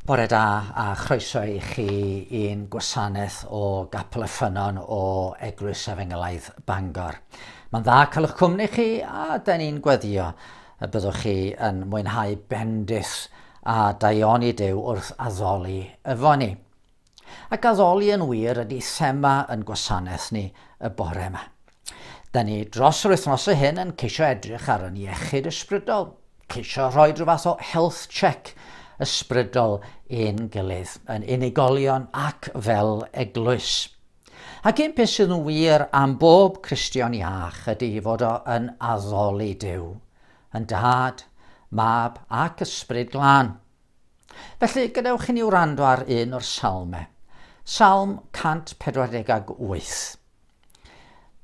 Bore da a chroeso i chi i'n gwasanaeth o Gapel y Ffynnon o Eglwys Efengylaidd Bangor. Mae'n dda cael eich cwmni chi a da ni'n gweddio y byddwch chi yn mwynhau bendith a daioni Duw wrth addoli efo ni. Ac addoli yn wir ydy thema yn gwasanaeth ni y bore yma. Da ni dros yr wythnosau hyn yn ceisio edrych ar yn iechyd ysbrydol, ceisio rhoi rhyw fath o health check ysbrydol i'n gilydd, yn unigolion ac fel eglwys. Ac un peth sydd yn wir am bob Cristion iach ydy i fod o yn addoli Duw, yn Dad, Mab ac Ysbryd Glân. Felly, gadewch i ni wrando ar un o'r salmau. Salm 148.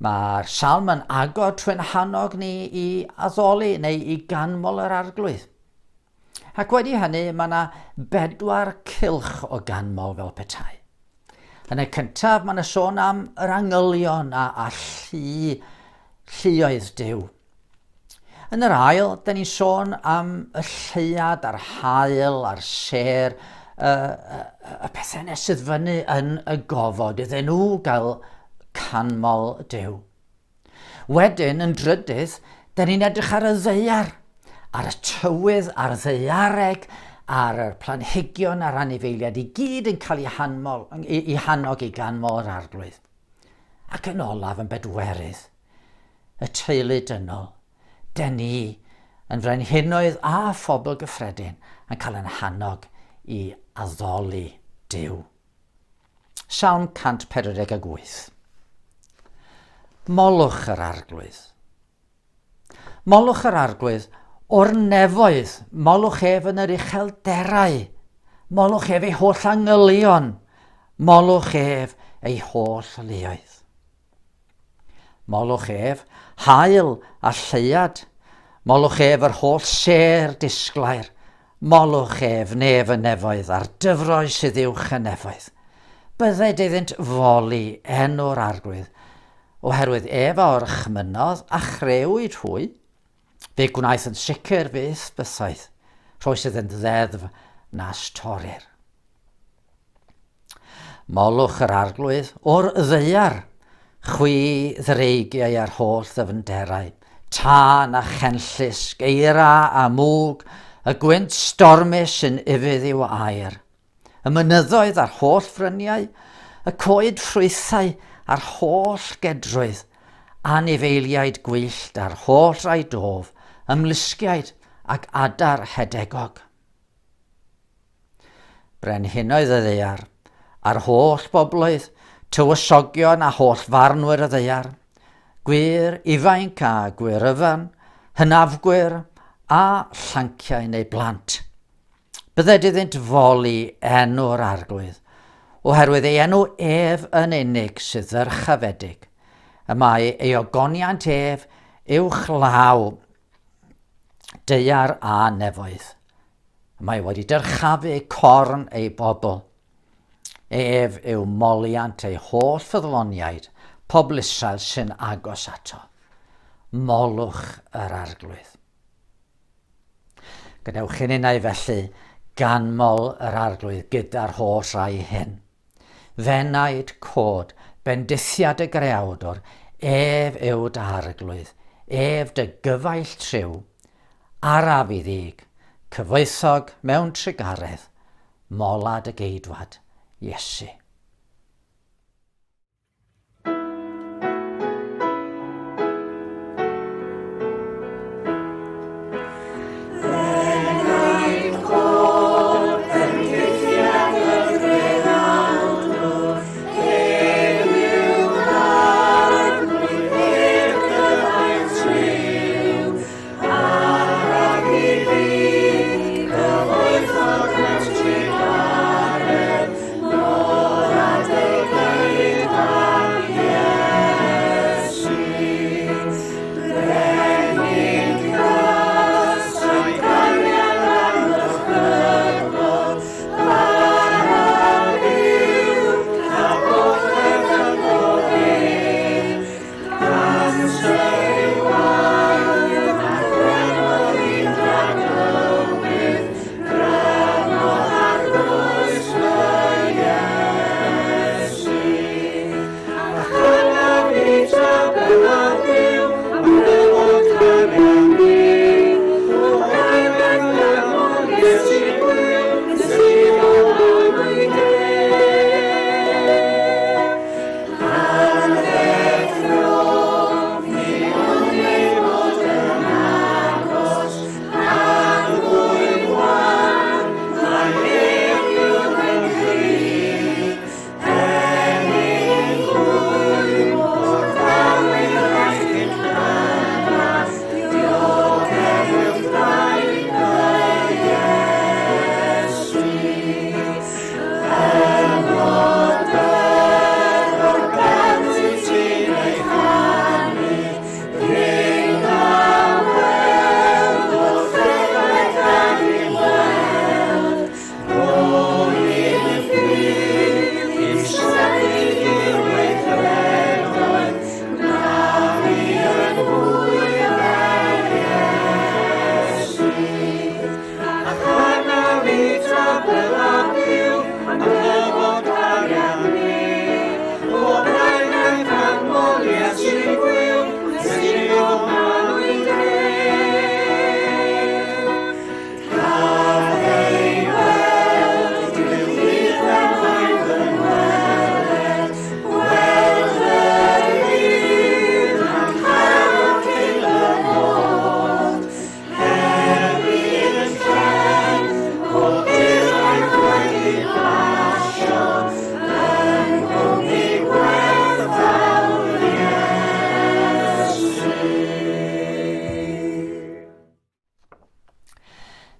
Mae'r salm yn agor trwy'n hannog ni i addoli neu i ganmol yr arglwydd. Ac wedi hynny, mae yna bedwar cylch o ganmol fel petai. Yn y cyntaf, mae yna sôn am yr angylion a, a llu, lluoedd Duw. Yn yr ail, da ni'n sôn am y lleuad a'r haul a'r sêr, y, y, y pethau yna sydd fyny yn y gofod, iddyn nhw gael canmol Duw. Wedyn, yn drydydd, da ni'n edrych ar y ddaear, ar y tywydd, ar ddaeareg, ar y planhigion a'r anifeiliaid i gyd yn cael eu hanmol, i, i hannog i ganmol yr arglwydd. Ac yn olaf, yn bedwerydd, y teulu dynol, dyn ni, yn frenhinoedd a phobl gyffredin, yn cael ein hannog i addoli Duw. Salm 148. Molwch yr Arglwydd. Molwch yr Arglwydd o'r nefoedd, molwch ef yn yr uchelderau, molwch ef ei holl angylion, molwch ef ei holl luoedd. Molwch ef, haul a lleuad, molwch ef yr holl sêr disglair, molwch ef nef y nefoedd a'r dyfroedd sydd uwch y nefoedd. Bydded iddynt foli enw'r Arglwydd, Oherwydd ef a orchmynnodd a chrëwyd hwy, fe gwnaeth yn sicr fyth bythoedd, rhoes iddynt ddeddf nas torrir. Molwch yr arglwydd o'r ddaear, chwi ddreigiau a'r holl ddyfnderau, tân a chenllysg, eira a mwg, y gwynt stormus sy'n ufudd i'w aer. y mynyddoedd a'r holl fryniau, y coed ffrwythau a'r holl gedrwydd, anifeiliaid gwyllt a'r holl rai dof, ymlusgiaid ac adar hedegog. Brenhinoedd y ddaear, a'r holl bobloedd, tywysogion a holl farnwyr y ddaear, gwŷr ifainc a gwŷr yfan, hynafgwyr a llanciau neu blant. Bydded iddynt foli enw'r Arglwydd, oherwydd ei enw ef yn unig sydd ddyrchafedig. Y mae ei ogoniant ef uwch law daear a nefoedd. Y mae wedi dyrchafu corn ei bobl. Ef yw moliant ei holl ffyddloniaid, pobl Israel sy'n agos ato. Molwch yr Arglwydd. Gadewch i ninnau felly ganmol yr Arglwydd gyda'r holl rai hyn. Fenaid cod, bendithiad y Greawdwr, ef yw dy Arglwydd, ef dy gyfaill triw, araf i ddig, cyfoethog mewn trugaredd, mola dy geidwad, Iesu.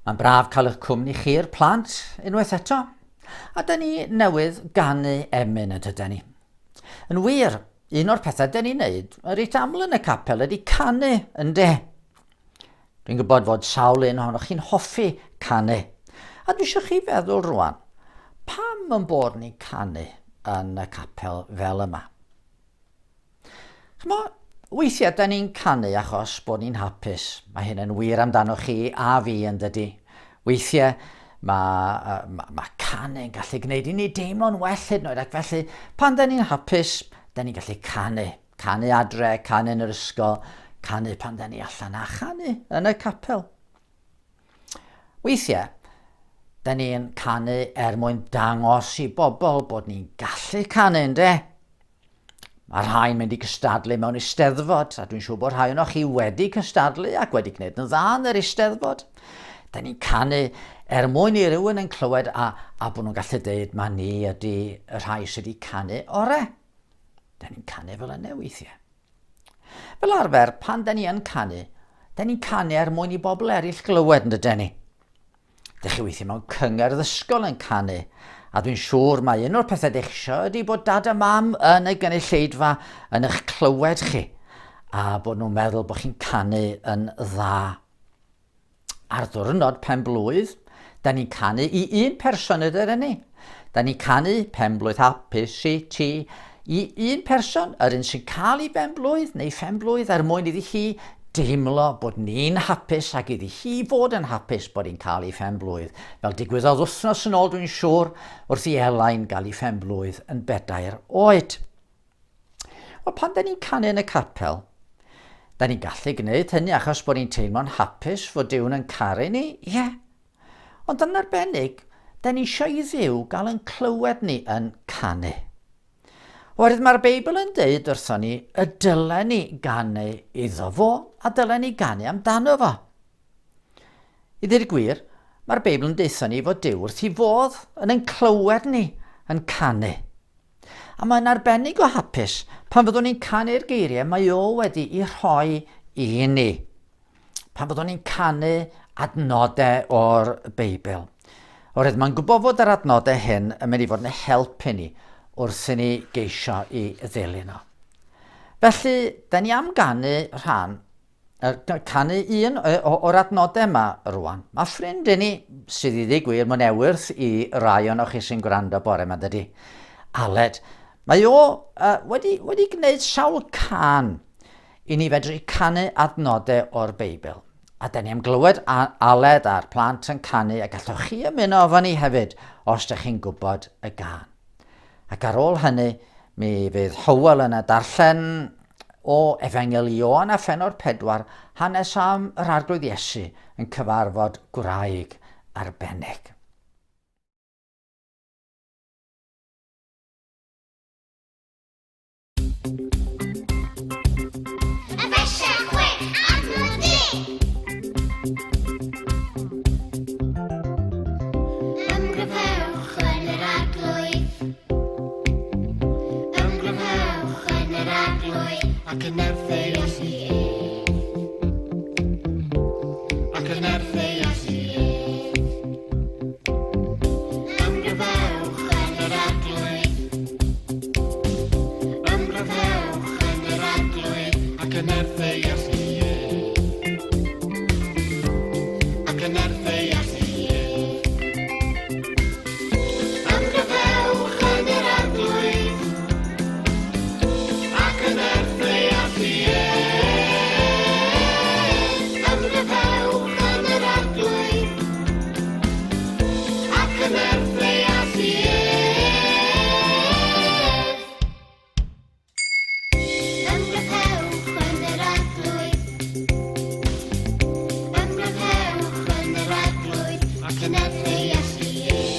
Mae'n braf cael eich cwmni chi'r plant unwaith eto. A dyn ni newydd ganu emyn yn dydyn ni. Yn wir, un o'r pethau dyn ni'n neud yn reit aml yn y capel ydy canu, ynde? Dwi'n gwybod fod sawl un ohonoch chi'n hoffi canu. A dwi eisiau chi feddwl rwan, pam yn bod ni'n canu yn y capel fel yma? Ch'mo', weithiau da ni'n canu achos bod ni'n hapus. Mae hyn yn wir amdano chi a fi yn dydy. Weithiau mae, mae, mae canu yn gallu gwneud i ni deimlo'n well hyd yn oed ac felly pan da ni'n hapus, da ni'n gallu canu. Canu adre, canu yn yr ysgol, canu pan da ni allan a chanu yn y capel. Weithiau, da ni'n canu er mwyn dangos i bobl bod ni'n gallu canu, ynddo? Mae rhai'n mynd i gystadlu mewn eisteddfod, a dwi'n siŵr bod rhai ohonoch chi wedi cystadlu ac wedi gwneud yn dda yn yr eisteddfod. Da ni'n canu er mwyn i rywun yn clywed a, a bod nhw'n gallu dweud mae ni ydy y rhai sydd wedi canu orau. Da ni'n canu fel yna weithiau. Fel arfer, pan da ni yn canu, da ni'n canu er mwyn i bobl eraill glywed yn dydyn ni. Dych chi weithiau mewn cyngerdd ysgol yn canu, a dwi'n siŵr mai un o'r pethau dych chi eisiau ydy bod dad a mam yn y gynulleidfa yn eich clywed chi, a bod nhw'n meddwl bod chi'n canu yn dda. Ar ddwrnod pen-blwydd, da ni'n canu i un person ydy'r ni. Da ni'n canu pen-blwydd hapus i ti i un person, yr un sy'n cael ei ben-blwydd neu phen-blwydd er mwyn iddi hi deimlo bod ni'n hapus ac iddi hi fod yn hapus bod hi'n cael ei phen-blwydd. Fel digwyddodd wythnos yn ôl dwi'n siŵr wrth i Elain gael ei phen-blwydd yn bedair oed. Wel, pan da ni'n canu yn y capel, da ni'n gallu gwneud hynny achos bod ni'n teimlo'n hapus fod Duw'n yn caru ni, ie. Yeah. Ond yn arbennig, da ni eisiau i Dduw gael yn clywed ni yn canu. Oherwydd mae'r Beibl yn deud wrthon ni y dylen ni ganu iddo fo a dylen ni ganu amdano fo. I ddweud y gwir, mae'r Beibl yn deutha ni fod Duw wrth i fodd yn ein clywed ni yn canu. A mae'n arbennig o hapus pan fyddwn ni'n canu'r geiriau mae o wedi'i rhoi i ni. Pan fyddwn ni'n canu adnodau o'r Beibl. Oherwydd mae'n gwybod fod yr adnodau hyn yn mynd i fod yn help i ni wrth i ni geisio i ddilyn o. Felly, da ni am ganu rhan canu un o'r adnodau yma rwan. Mae ffrind i ni, sydd i ddweud gwir, mae'n ewyrth i rai ohonoch chi sy'n gwrando bore yma, dydy. Aled. Mae o uh, wedi, wedi gwneud sawl can i ni fedru canu adnodau o'r Beibl. A da ni am glywed Aled a'r plant yn canu a gallwch chi ymuno efo ni hefyd os ydych chi'n gwybod y gan. Ac ar ôl hynny, mi fydd Hywel yn y darllen o Efengyl Ioan a phennod 4, hanes am yr Arglwydd Iesu yn cyfarfod gwraig arbennig. Ymgryfhewch yn yr Arglwydd. Ymgryfhewch yn yr Arglwydd. Ac yn nerth ei allu ef. Ac yn nerth ei allu ef. Ymgryfhewch yn yr Arglwydd. Ymgryfhewch yn yr Arglwydd. Ac yn nerth ei allu ef. Ac yn nerth ei allu ef. Ymgryfhewch yn yr Arglwydd, ac yn nerth ei allu ef. Ymgryfhewch yn yr Arglwydd, ac yn nerth ei allu ef. Ymgryfhewch yn yr Arglwydd. Ymgryfhewch yn yr Arglwydd, ac yn nerth ei allu ef.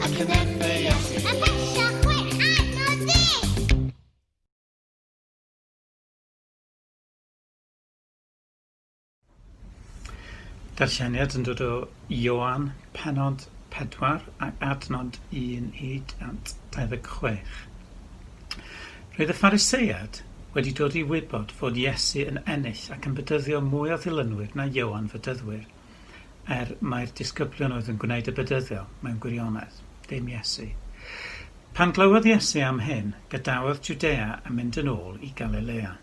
Ac yn nerth ei allu ef. Ephesia 6 adnod 10. Darlleniad yn dod o Ioan, pennod 4 ac adnod 1 hyd at 26. Roedd y Phariseaid wedi dod i wybod fod Iesu yn ennill ac yn bedyddio mwy o ddilynwyr na Ioan Fedyddwyr, er mai'r disgyblion oedd yn gwneud y bedyddio mewn gwirionedd, dim Iesu. Pan glywodd Iesu am hyn, gadawodd Jwdea a mynd yn ôl i Galilea.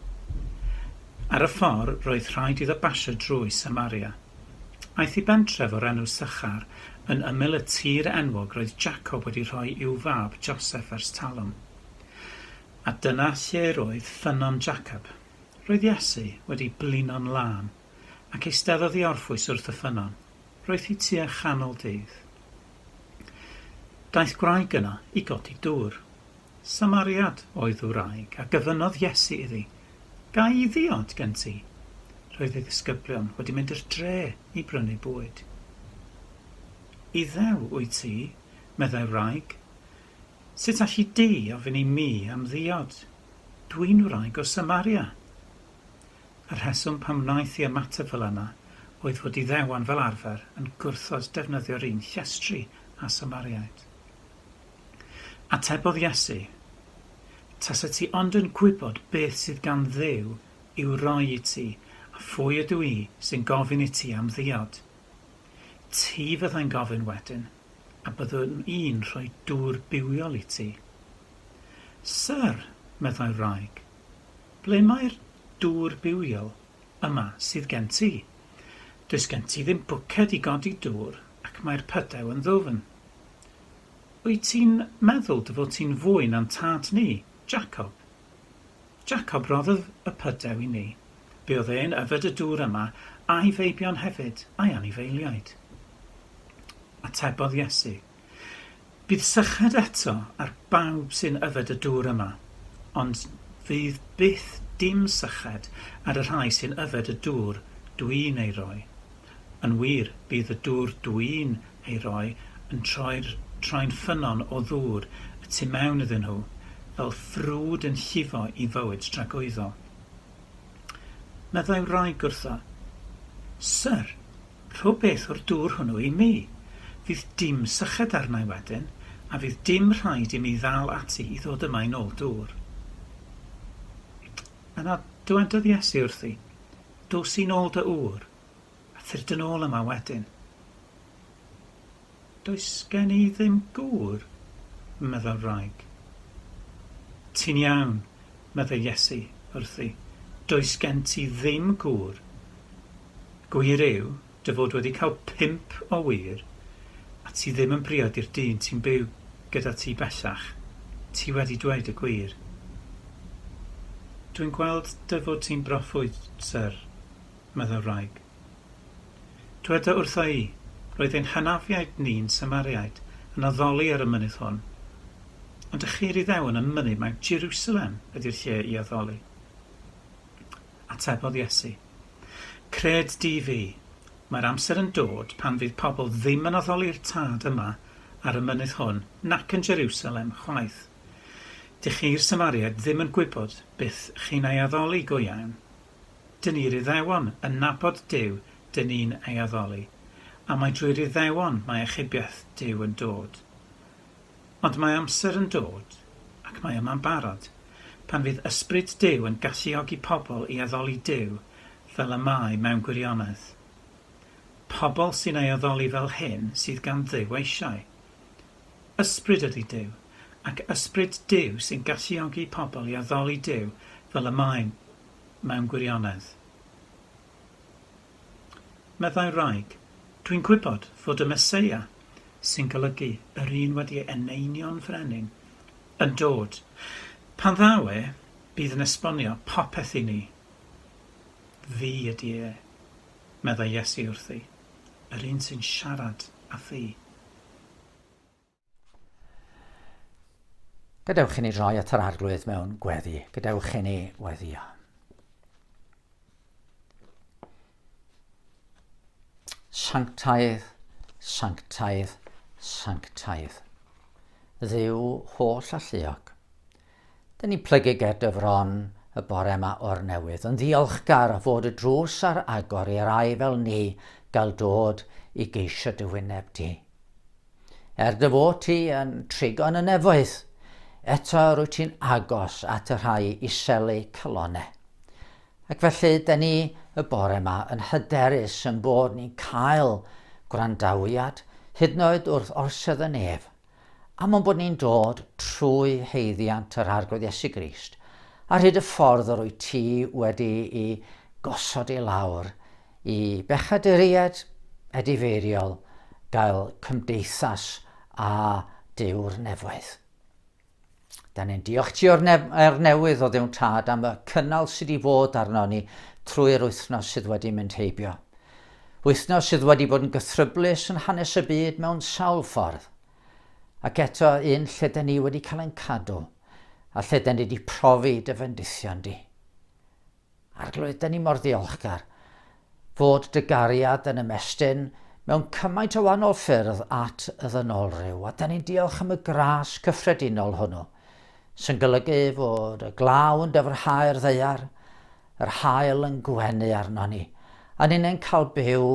Ar y ffordd, roedd rhaid iddo basio drwy Samaria. Aeth i bentref o'r enw Sychar, yn ymyl y tir enwog roedd Jacob wedi rhoi i'w fab Joseff ers talwm. A dyna lle roedd ffynnon Jacob. Roedd Iesu wedi blino'n lân, ac eisteddodd i orffwys wrth y ffynnon. Roedd hi tua chanol dydd. Daeth gwraig yno i godi dŵr. Samariad oedd y wraig, a gofynnodd Iesu iddi, Ga i ddiod gen ti? Roedd ei ddisgyblion wedi mynd i'r dre i brynu bwyd. Iddew wyt ti, meddai'r wraig. Sut alli di ofyn i mi am ddiod? Dwi'n wraig o Samaria. Y rheswm pam wnaeth hi ymateb fel yna oedd fod Iddewon fel arfer yn gwrthod defnyddio'r un llestri â Samariaid. Atebodd Iesu, Tasa ti ond yn gwybod beth sydd gan Dduw i'w roi i ti, a phwy ydw i sy'n gofyn i ti am ddiod. Ti fyddai'n gofyn wedyn, a byddwn i'n rhoi dŵr bywiol i ti. Syr, meddai'r wraig, ble mae'r dŵr bywiol yma sydd gen ti? Does gen ti ddim bwced i godi dŵr ac mae'r pydew yn ddwfn. Wyt ti'n meddwl dy fod ti'n fwy na'n tad ni, Jacob? Jacob roddodd y pydew i ni. Buodd e'n yfed y dŵr yma, a'i feibion hefyd, a'i anifeiliaid. Atebodd Iesu, Bydd syched eto ar bawb sy'n yfed y dŵr yma, ond fydd byth dim syched ar y rhai sy'n yfed y dŵr dwi'n ei roi. Yn wir, bydd y dŵr dwi'n ei roi yn troi'r troi'n ffynnon o ddŵr y tu mewn iddyn nhw, fel ffrwd yn llifo i fywyd tragwyddol. Meddai wraig wrtho, Syr, rho beth o'r dŵr hwnnw i mi. Fydd dim syched arna i wedyn, a fydd dim rhaid i mi ddal ati i ddod yma i nôl dŵr. Yna dywedodd Iesu wrthi, Dos i nôl dy ŵr, A tyrd yn ôl yma wedyn. Does gen i ddim gŵr, meddai'r wraig. Ti'n iawn, meddai Iesu wrthi, does gen ti ddim gŵr. Gwir yw dy fod wedi cael pump o wŷr, a ti ddim yn briod i'r dyn ti'n byw gyda ti bellach. Ti wedi dweud y gwir. Dwi'n gweld dy fod ti'n broffwyd, syr, meddai'r wraig. Dweda wrtha i, roedd ein hynafiaid ni'n Samariaid yn addoli ar y mynydd hwn, ond dych chi'r Iddewon yn mynnu mai Jerusalem ydy'r lle i addoli. Atebodd Iesu, Cred di fi, mae'r amser yn dod pan fydd pobl ddim yn addoli'r Tad yma ar y mynydd hwn, nac yn Jerusalem chwaith. Dych chi'r Samariaid ddim yn gwybod beth chi'n ei addoli go iawn. Dyn ni'r Iddewon yn nabod Duw dyn ni'n ei addoli, a mai drwy'r Iddewon mae achubiaeth Duw yn dod. Ond mae amser yn dod, ac mae yma'n barod, pan fydd Ysbryd Duw yn galluogi pobl i addoli Duw fel y mae mewn gwirionedd. Pobl sy'n ei addoli fel hyn sydd gan Dduw eisiau. Ysbryd ydy Duw, ac Ysbryd Duw sy'n galluogi pobl i addoli Duw fel y mae mewn gwirionedd. Meddai'r wraig, Dwi'n gwybod fod y Meseia, sy'n golygu yr un wedi ei eneinio'n frenin, yn dod. Pan ddaw e, bydd yn esbonio popeth i ni. Fi ydy e, meddai Iesu wrthi, yr un sy'n siarad â thi. Gadewch i ni droi at yr Arglwydd mewn gweddi. Gadewch i ni weddio. Sanctaidd, sanctaidd, sanctaidd. Dduw holl alluog. Dyn ni'n plygu ger dy fron y bore yma o'r newydd, yn ddiolchgar o fod y drws ar agor i rai fel ni gael dod i geisio dy wyneb di. Er dy fod ti yn trigo yn y nefoedd, Eto rwyt ti'n agos at y rhai isel eu calonnau. Ac felly, da ni y bore yma yn hyderus yn bod ni'n cael gwrandawiad, hyd yn oed wrth orsedd y nef, am ein bod ni'n dod trwy haeddiant yr Arglwydd Iesu Grist, ar hyd y ffordd yr wyt ti wedi'i gosod i lawr i bechaduriaid edifeiriol gael cymdeithas â Duw'r nefoedd. Da ni'n diolch ti o'r, ne er newydd o Dduw'n Tad am y cynnal sydd wedi bod arno ni trwy'r wythnos sydd wedi mynd heibio. Wythnos sydd wedi bod yn gythryblus yn hanes y byd mewn sawl ffordd. Ac eto un lle da ni wedi cael ein cadw, a lle da ni wedi profi dy fendithion di. Arglwydd, da ni mor ddiolchgar fod dy gariad yn ymestyn mewn cymaint o wahanol ffyrdd at y ddynolryw, a da ni'n diolch am y gras cyffredinol hwnnw, sy'n golygu fod y glaw yn dyfrhau'r ddaear, yr haul yn gwenu arno ni, a ninnau'n cael byw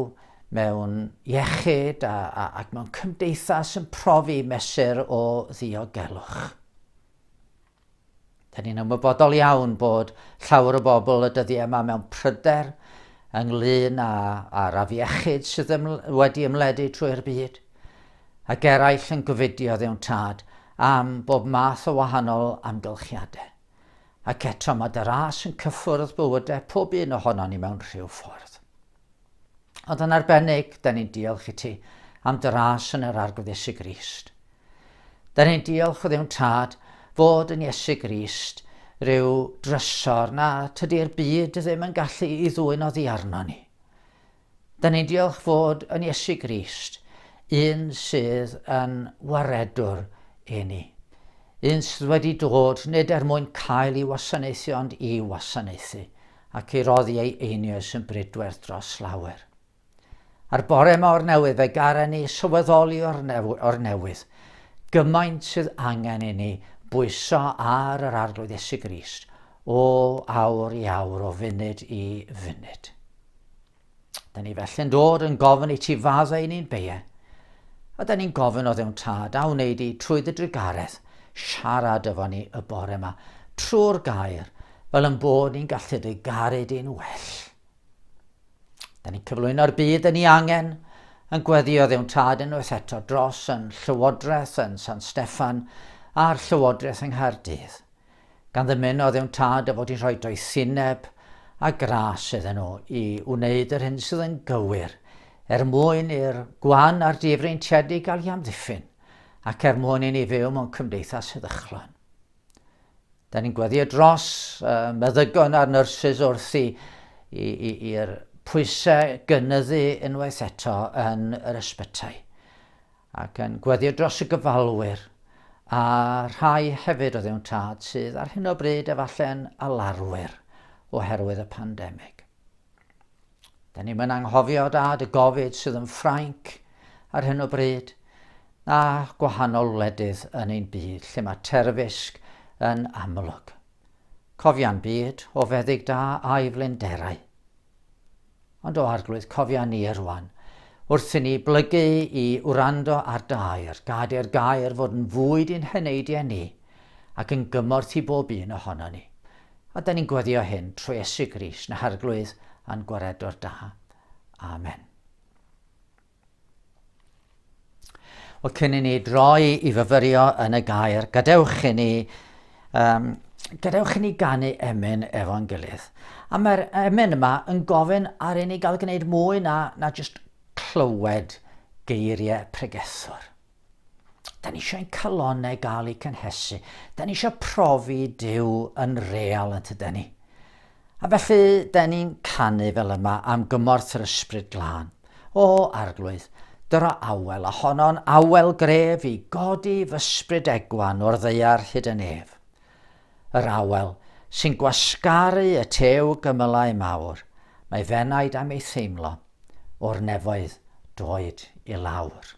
mewn iechyd a, a, ac mewn cymdeithas yn profi mesur o ddiogelwch. Da ni'n ymwybodol iawn bod llawer o bobl y dyddiau yma mewn pryder ynglyn â, â'r afiechyd sydd yml, wedi ymledu trwy'r byd, ac eraill yn gofidio ddiwn tad am bob math o wahanol amgylchiadau. Ac eto mae dy ras yn cyffwrdd bywydau pob un ohonon ni mewn rhyw ffordd. Ond yn arbennig, da ni'n diolch i ti am dy ras yn yr Arglwydd Iesu Grist. Da ni'n diolch o ddiwn tad fod yn Iesu Grist rhyw drysor na tydi'r byd ddim yn gallu i ddwyn oddi arno ni. Da ni'n diolch fod yn Iesu Grist un sydd yn waredwr i ni. Un sydd wedi dod nid er mwyn cael ei wasanaethu ond i wasanaethu ac i roddi ei einioes yn bridwerth dros lawer. A'r bore yma o'r newydd fe garen ni sylweddoli o'r, new o'r newydd gymaint sydd angen i ni bwyso ar yr Arglwydd Iesu Grist o awr i awr, o funud i funud. Da ni felly'n dod yn gofyn i ti faddau i ni'n beie. A da ni'n gofyn o ddewn tad a wneud i trwy dy drugaredd siarad efo ni y bore yma, trwy'r gair, fel yn bod ni'n gallu dy garu di'n well. Da ni'n cyflwyno'r byd yn ei angen, yn gweddio ddewn tad unwaith eto dros yn Llywodraeth yn San Steffan a'r Llywodraeth yng Nghaerdydd. Gan ddymuno Dduw'n Tad y fod i'n rhoi doethineb a gras iddyn nhw i wneud yr hyn sydd yn gywir, er mwyn i'r gwan a'r difreintiedig gael ei amddiffyn, ac er mwyn i ni fyw mewn cymdeithas heddychlon. Da ni'n gweddio dros uh, meddygon a'r nyrsys wrth i, i'r pwysau gynyddu unwaith eto yn yr ysbytai. Ac yn gweddio dros y gyfalwyr, a rhai hefyd o Dduw'n Tad sydd ar hyn o bryd efallai'n alarwyr oherwydd y pandemig. Da ni'n mynd anghofio dad y gofid sydd yn Ffrainc ar hyn o bryd, a gwahanol wledydd yn ein byd lle mae terfysg yn amlwg. Cofia'n byd o feddyg da a'i flinderau. Ond o Arglwydd, cofia ni rwan, wrth i ni blygu i wrando ar dy air, gad i'r gair fod yn fwyd i'n heneidiau ni, ac yn gymorth i bob un ohono ni. A da ni'n gweddio hyn trwy Iesu Grist, na Harglwydd a'n Gwaredwr da. Amen. Wel, cyn i ni droi i fyfyrio yn y gair, gadewch i ni, um, gadewch i ni ganu emyn efo'n gilydd. A mae'r emyn yma yn gofyn ar i ni gael gwneud mwy na, na just clywed geiriau pregethwr. Da ni eisiau ein calonnau gael eu cynhesu. Da ni eisiau profi Duw yn real yn tyda ni. A felly, da ni'n canu fel yma am gymorth yr Ysbryd Glân. O, Arglwydd, dyro awel, a honno'n awel gref i godi f'ysbryd egwan o'r ddaear hyd y nef. Yr awel sy'n gwasgaru y tew gymylau mawr, mae f'enaid am ei theimlo, o'r nefoedd doed i lawr.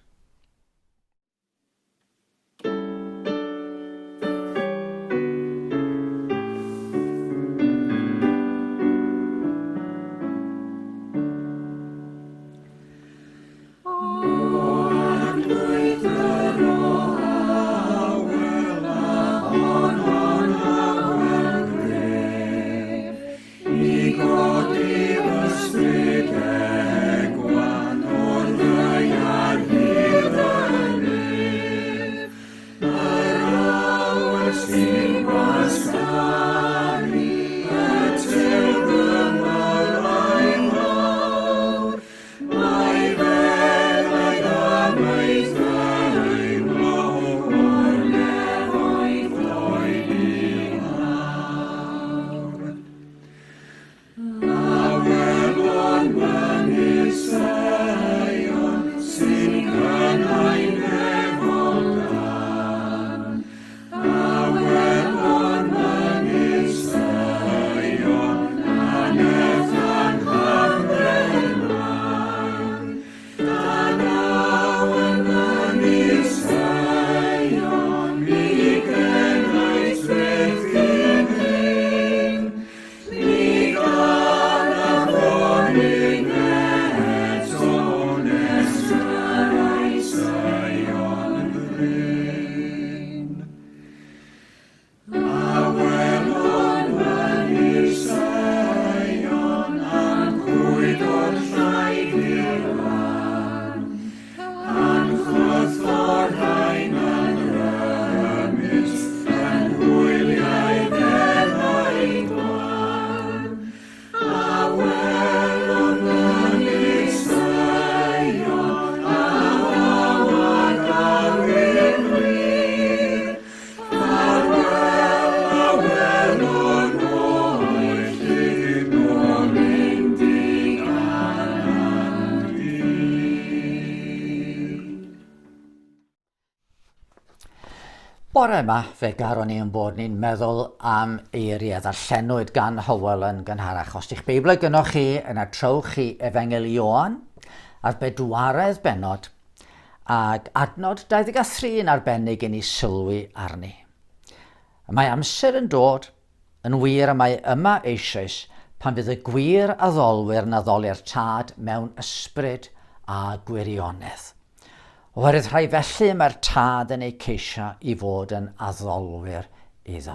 Bore yma, fe garon ni yn bod ni'n meddwl am eiriau ddarllenwyd gan Hywel yn gynharach. Os di'ch Beiblau gynnwch chi, yna trowch chi Efengyl Ioan a'r bedwaredd bennod ac adnod 23 yn arbennig i ni sylwi arni. Mae amser yn dod, yn wir y mae yma eisoes, pan fydd y gwir addolwyr yn addoli'r Tad mewn ysbryd a gwirionedd. Oherwydd rhai felly y mae'r Tad yn eu ceisio i fod yn addolwyr iddo.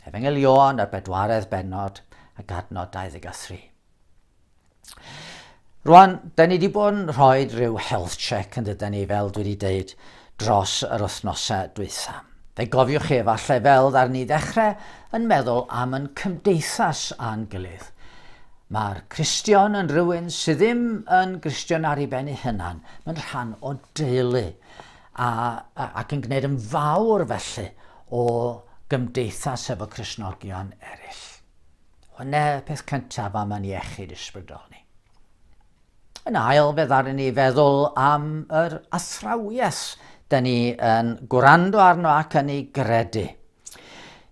Efengyl Ioan, yr bedwaredd bennod, ac adnod 23. Rwan, da ni wedi bod yn rhoi rhyw health check yn dydyn ni, fel dwi wedi deud, dros yr wythnosau dwytha. Fe gofiwch chi efallai fel ddar ni ddechrau yn meddwl am yn cymdeithas a'n gilydd. Mae'r Cristion yn rhywun sydd ddim yn Gristion ar ei ben ei hunan, mae'n rhan o deulu a, a, ac yn gwneud yn fawr felly o gymdeithas efo Cristnogion eraill. Hwna y peth cyntaf am yn iechyd ysbrydol ni. Yn ail, fe ddaru ni feddwl am yr athrawiaeth da ni yn gwrando arno ac yn ei gredu.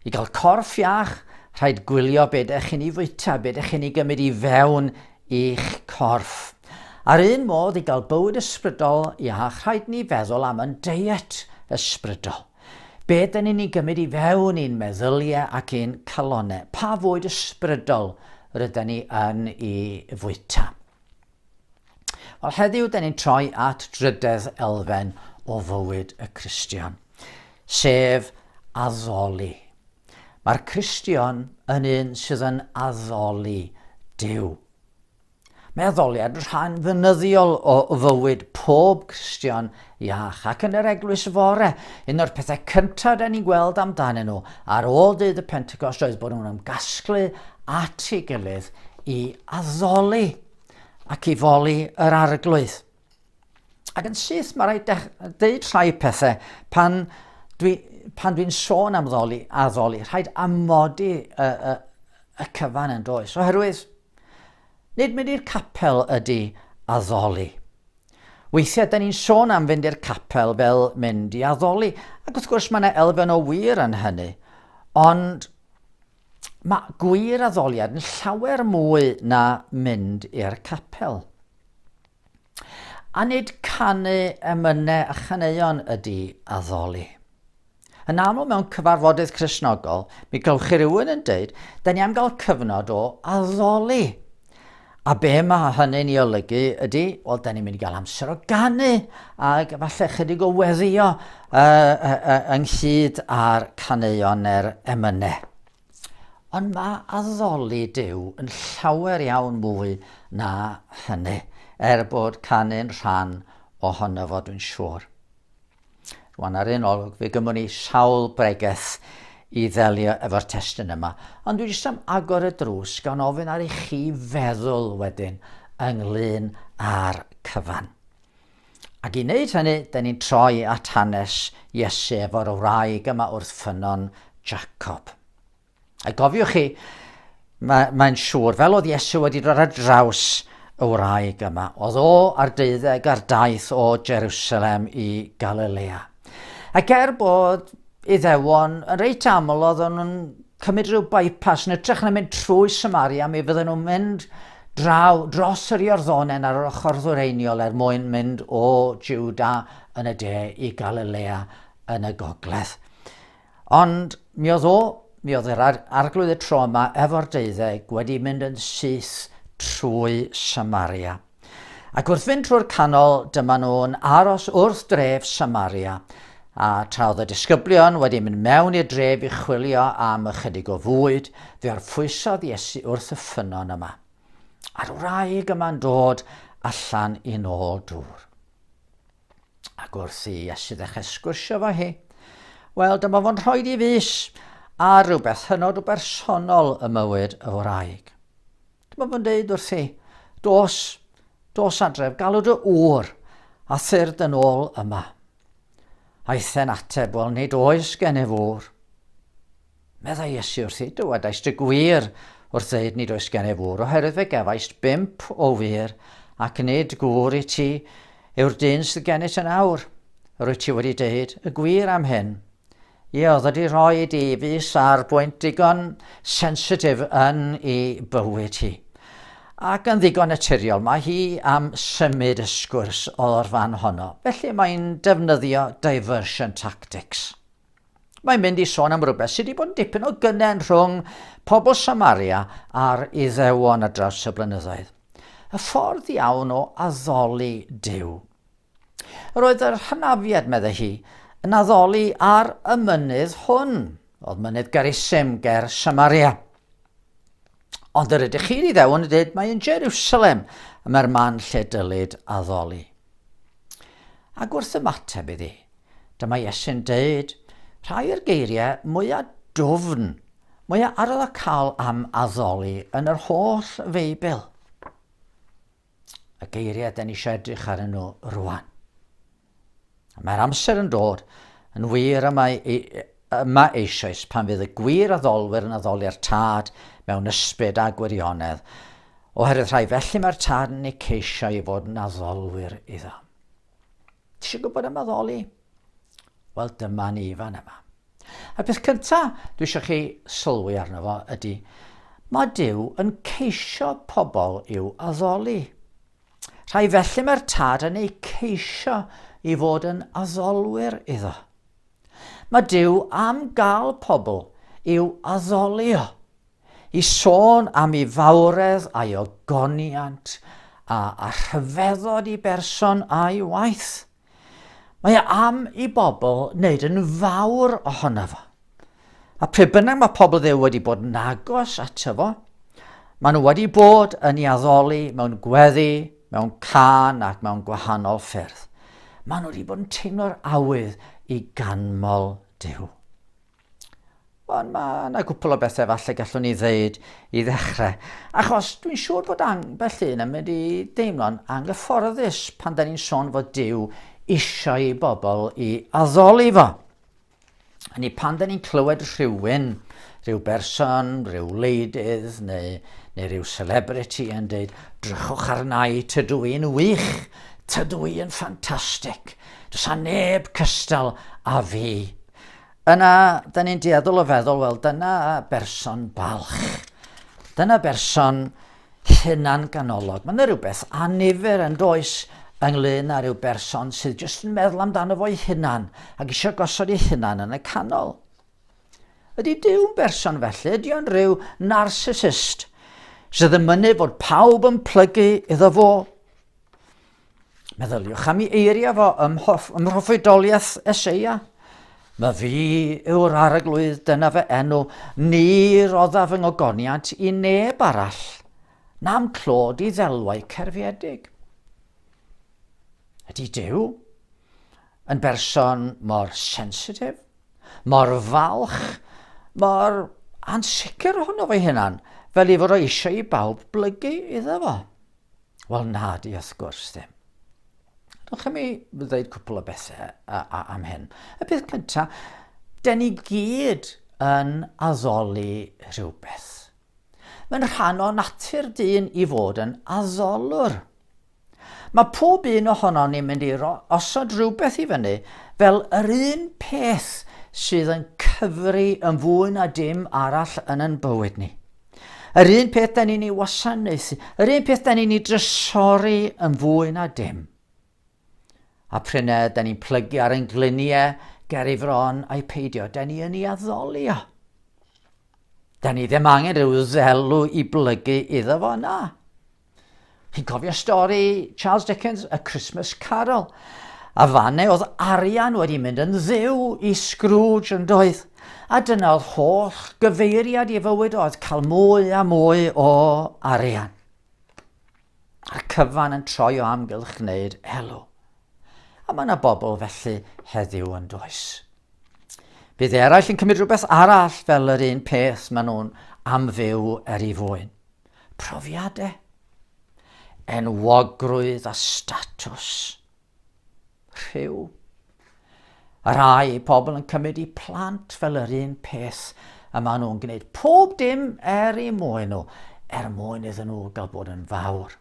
I gael corff iach, rhaid gwylio be ydych chi'n ei fwyta, be ydych chi'n ei gymryd i fewn i'ch corff. Ar un modd, i gael bywyd ysbrydol iach, rhaid ni feddwl am yn deiet ysbrydol. Be dyn ni'n ei gymryd i fewn i'n meddyliau ac i'n calonnau? Pa fwyd ysbrydol rydyn ni yn ei fwyta? Wel, heddiw, dyn ni'n troi at drydedd elfen o fywyd y Cristion, sef addoli. Mae'r Cristion yn un sydd yn addoli Duw. Mae addoliad yn rhan fynyddiol o fywyd pob Cristion iach ac yn yr eglwys fore, un o'r pethau cyntaf da ni'n gweld amdanyn nhw ar ôl dydd y Pentecost oedd bod nhw'n ymgasglu at ei gilydd i addoli ac i foli yr arglwydd. Ac yn syth mae rhaid deud rhai pethau pan dwi, pan dwi'n sôn am ddoli, addoli, rhaid amodi y, y, y cyfan yn does. Oherwydd Nid mynd i'r capel ydy addoli. Weithiau, da ni'n sôn am fynd i'r capel fel mynd i addoli, ac wrth gwrs mae yna elfen o wir yn hynny, ond mae gwir addoliad yn llawer mwy na mynd i'r capel. A nid canu emynau a chaneuon ydy addoli. Yn aml mewn cyfarfodydd Cristnogol, mi gewch chi rhywun yn deud, da ni am gael cyfnod o addoli. A be mae hynny'n ei olygu ydy, wel, da ni'n mynd i gael amser o ganu ac falle chydig o weddio uh, uh, uh, ynghyd â'r caneuon neu'r emynau. Ond mae addoli Duw yn llawer iawn mwy na hynny, er bod canu'n rhan ohono fo, dwi'n siŵr. Rwan ar un olwg, fe gymwn ni sawl bregeth i ddelio efo'r testun yma, ond dwi jyst am agor y drws gan ofyn ar i chi feddwl wedyn ynglyn â'r cyfan. Ac i wneud hynny, da ni'n troi at hanes Iesu efo'r wraig yma wrth ffynnon Jacob. A gofiwch chi, mae'n mae siŵr, fel oedd Iesu wedi dod ar draws y wraig yma, oedd o ar deuddeg ar daith o Jerusalem i Galilea. Ac er bod Iddewon yn reit aml oedd nhw'n cymryd rhyw bypass yn ytrach na mynd trwy Samaria, mi fydden nhw'n mynd draw dros yr Iorddonen ar yr ochr ddwyreiniol er mwyn mynd o Juda yn y de i Galilea yn y gogledd. Ond mi oedd o, mi oedd yr arglwydd y tro yma efo'r deuddeg wedi mynd yn syth trwy Samaria. Ac wrth fynd trwy'r canol, dyma nhw'n aros wrth dref Samaria. A tra oedd y disgyblion wedi mynd mewn i'r dref i chwilio am ychydig o fwyd, fe orffwysodd Iesu wrth y ffynnon yma. A'r wraig yma'n dod allan i nôl dŵr. Ac wrth i Iesu ddechrau sgwrsio fo hi, wel, dyma fo'n rhoi i fus ar rhywbeth hynod o bersonol y mywyd y wraig. Dyma fo'n deud wrthi, dos, dos adref, galw dy ŵr, a thyrd yn ôl yma. Aeth e'n ateb, wel, nid oes gennyf ŵr. Meddai Iesu wrthi, Dywedaist y gwir wrth ddeud nid oes gennyf ŵr, oherwydd fe gefaist bump o wŷr, ac nid gŵr i ti yw'r dyn sydd gennyt yn awr. Yr wyt ti wedi deud y gwir am hyn. Ie, oedd wedi rhoi i fus ar bwynt digon sensitif yn ei bywyd hi. Ac yn ddigon naturiol, mae hi am symud y sgwrs o'r fan honno. Felly mae'n defnyddio diversion tactics. Mae'n mynd i sôn am rhywbeth sydd wedi bod yn dipyn o gynnen rhwng pobl Samaria a'r Iddewon ar draws y blynyddoedd. Y ffordd iawn o addoli Duw. Yr oedd yr hynafiad, meddai hi, yn addoli ar y mynydd hwn. Oedd mynydd Gerisim ger Samaria. Ond yr ydych chi'r Iddewon yn dweud mae yn Jerusalem y mae'r man lle dylid addoli. Ac wrth ymateb iddi, dyma Iesu'n deud rhai o'r geiriau mwyaf dwfn, mwyaf arwyddocaol am addoli yn yr holl Feibl. Y geiriau da ni eisiau edrych arnyn nhw rwan. Mae'r amser yn dod, yn wir y mae yma eisoes pan fydd y gwir addolwyr yn addoli'r Tad mewn ysbryd a gwirionedd, oherwydd rhai felly mae'r Tad yn eu ceisio i fod yn addolwyr iddo. Ti eisiau gwybod am addoli? Wel, dyma ni fan yma. A'r peth cyntaf dwi eisiau chi sylwi arno fo ydy, mae Duw yn ceisio pobl i'w addoli. Rhai felly mae'r tad yn eu ceisio i fod yn addolwyr iddo. Mae Duw am gael pobl i'w addoli o, i sôn am ei fawredd a'i ogoniant a, a rhyfeddod i berson a'i waith. Mae e am i bobl wneud yn fawr ohono fo. A pryd bynnag mae pobl Dduw wedi bod yn agos ato fo, maen nhw wedi bod yn ei addoli mewn gweddi, mewn cân ac mewn gwahanol ffyrdd. Maen nhw wedi bod yn teimlo'r awydd i ganmol Duw. Ond mae yna gwpl o bethau falle gallwn ni ddeud i ddechrau. Achos dwi'n siŵr bod ambell un yn mynd i deimlo'n anghyfforddus pan da ni'n sôn fod Duw eisiau i bobl i addoli fo. Hynny pan da ni'n clywed rhywun, rhyw berson, rhyw wleidydd neu, neu rhyw celebrity yn dweud, drychwch arna i, tydw i'n wych, tydw i yn ffantastig, does a neb cystal a fi. Yna, da ni'n dueddol o feddwl, wel, dyna berson balch. Dyna berson hunan-ganolog. Mae yna rhywbeth annifyr yn does ynglyn â rhyw berson sydd jyst yn meddwl amdano fo'i hunan ac eisiau gosod ei hunan yn y canol. Ydy Duw'n berson felly? Ydy o'n rhyw narcissist sydd yn mynnu bod pawb yn plygu iddo fo? Meddyliwch am ei eiriau fo ym mhroffwydoliaeth Eseia. Mae fi yw'r arglwydd, dyna fy enw, ni roddaf fy ngogoniant i neb arall, na'm clod i ddelwau cerfiedig. Ydy Duw yn berson mor sensitif, mor falch, mor ansicr ohono fo'i hunan, fel ei fod o eisiau i bawb blygu iddo fo? Wel na di wrth gwrs ddim. Dewch i mi ddweud cwpl o bethau am hyn. Y peth cyntaf, den ni gyd yn addoli rhywbeth. Mae'n rhan o natur dyn i fod yn addolwr. Mae pob un ohonon ni'n mynd i osod rhywbeth i fyny fel yr un peth sydd yn cyfri yn fwy na dim arall yn yn bywyd ni. Yr un peth da ni'n ei wasanaethu, yr un peth da ni'n ei drysori yn fwy na dim. A prynau e, da ni'n plygu ar ein gliniau ger ei fron a'i peidio, da ni yn ei addoli o. Da ni ddim angen rhyw ddelw i blygu iddo fo, na. Chi'n cofio stori Charles Dickens, A Christmas Carol? A fanne oedd arian wedi mynd yn ddiw i Scrooge yn doedd. A dyna oedd holl gyfeiriad i fywyd oedd cael mwy a mwy o arian. A'r cyfan yn troi o amgylch gwneud elw. A mae yna bobl felly heddiw yn does. Bydd eraill yn cymryd rhywbeth arall fel yr un peth maen nhw'n am fyw er ei fwyn. Profiadau, enwogrwydd a statws, rhyw. A rhai pobl yn cymryd i plant fel yr un peth a maen nhw'n gwneud pob dim er i mwyn nhw, er mwyn iddyn nhw gael bod yn fawr.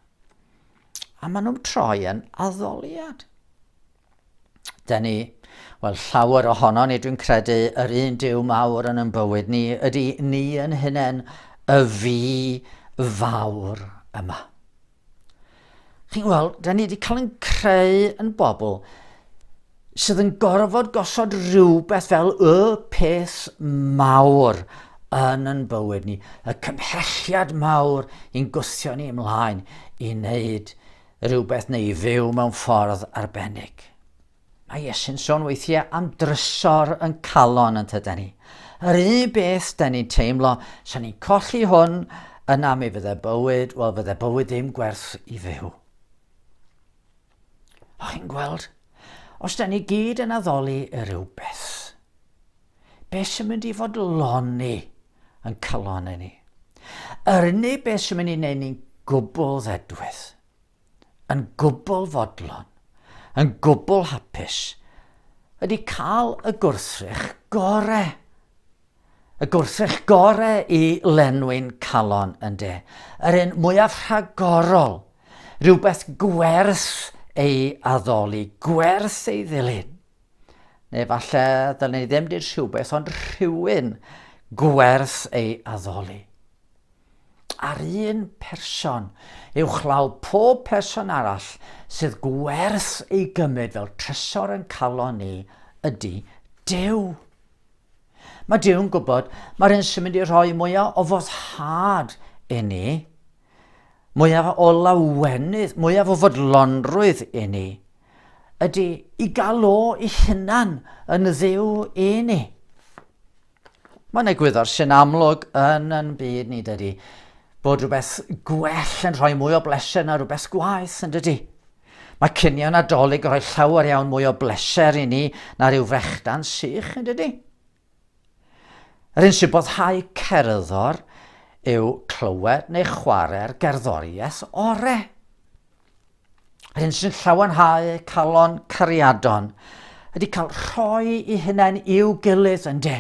A maen nhw'n troi yn addoliad. Da ni, wel llawer ohono ni dwi'n credu, yr un Duw mawr yn yn bywyd ni ydy ni yn hunain, y fi fawr yma. Chi'n gweld, da ni wedi cael yn creu yn bobl sydd yn gorfod gosod rhywbeth fel y peth mawr yn yn bywyd ni, y cymhelliad mawr i'n gwthio ni ymlaen i wneud rhywbeth neu i fyw mewn ffordd arbennig. Mae Iesu'n sôn weithiau am drysor yn calon yn tyda ni. Yr un beth da ni'n teimlo, sa ni'n colli hwn, yna mi fydde bywyd, wel fydde bywyd ddim gwerth i fyw. O chi'n gweld? Os da ni gyd yn addoli y rhywbeth, beth sy'n mynd i fodloni yn calon ni? Yr unig beth sy'n mynd i wneud ni'n gwbl ddedwydd, yn gwbl fodlon, yn gwbl hapus, ydy cael y gwrthrych gore. Y gwrthrych gore i lenwi'n calon yn de. Yr un mwyaf rhagorol, rhywbeth gwerth ei addoli, gwerth ei ddilyn. Neu falle ddylen ni ddim dweud rhywbeth, ond rhywun gwerth ei addoli. A'r un person, uwchlaw pob person arall, sydd gwerth ei gymryd fel trysor yn calon ni, ydy Duw. Mae Duw'n gwybod mae'r un sy'n mynd i rhoi mwyaf o foddhad i ni, mwyaf o lawenydd, mwyaf o fodlonrwydd i ni, ydy i gael o i hunan yn Dduw i ni. Mae'n egwyddor sy'n amlwg yn yn byd ni, dydy, bod rhywbeth gwell yn rhoi mwy o bleser na rhywbeth gwaeth, yn dydy? Mae cinio Nadolig yn rhoi llawer iawn mwy o bleser i ni na rhyw frechdan sych, yn dydy? Yr un sy'n boddhau cerddor yw clywed neu chwarae'r gerddoriaeth ore. Yr hyn sy'n llawenhau calon cariadon ydy cael rhoi i hunain i'w gilydd yn de.